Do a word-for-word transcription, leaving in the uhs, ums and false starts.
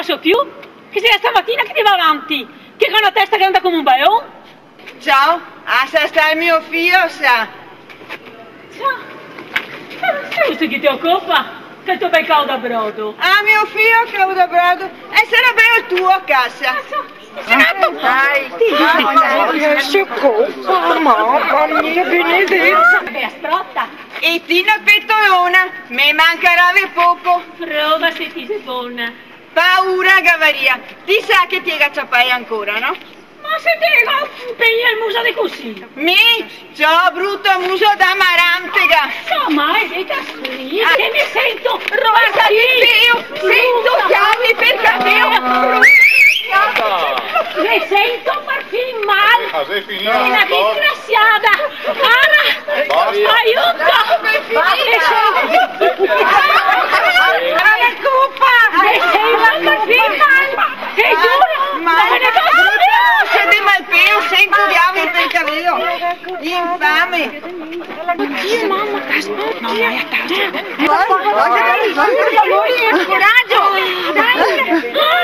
So più, che xe da stamatina che te va avanti, che te ga na testa granda come un balon. Ciò, ah, sa, sta el mio fio, sa. Ciò, ma no xe giusto che te ocupa, che el to bel cao da brodo. Ah, mio fio cao da brodo, e sarà bel el tuo, casa. Ah, ciò. Dai, dai, se copa, mama mia, benedeta. Bela strota. E ti na petolona, me mancarave poco. Prova se ti xe bona. Paura gavaria. Ti sa che te ga ciapà ancora, no? Ma se te ga impegnà el muso de cusì. Mi? Ciò, bruto muso da marantega. Ciò, ma xe che te... Ah. Che me sento rosa de peo, sento, ciami per capeo. Me sento parfin mal. Ah, xe finìo, na disgrasiada. Ara, basta. Aiuto! Basta. Me sento... Copa! Me sento parfin mal. Te giuro, ma no me ne poso più. Sento de malpeo, sento, ciami per capeo. Infame. Oddio, mama, caspita. No, dai, dai, dai, dai, corajo! Dai!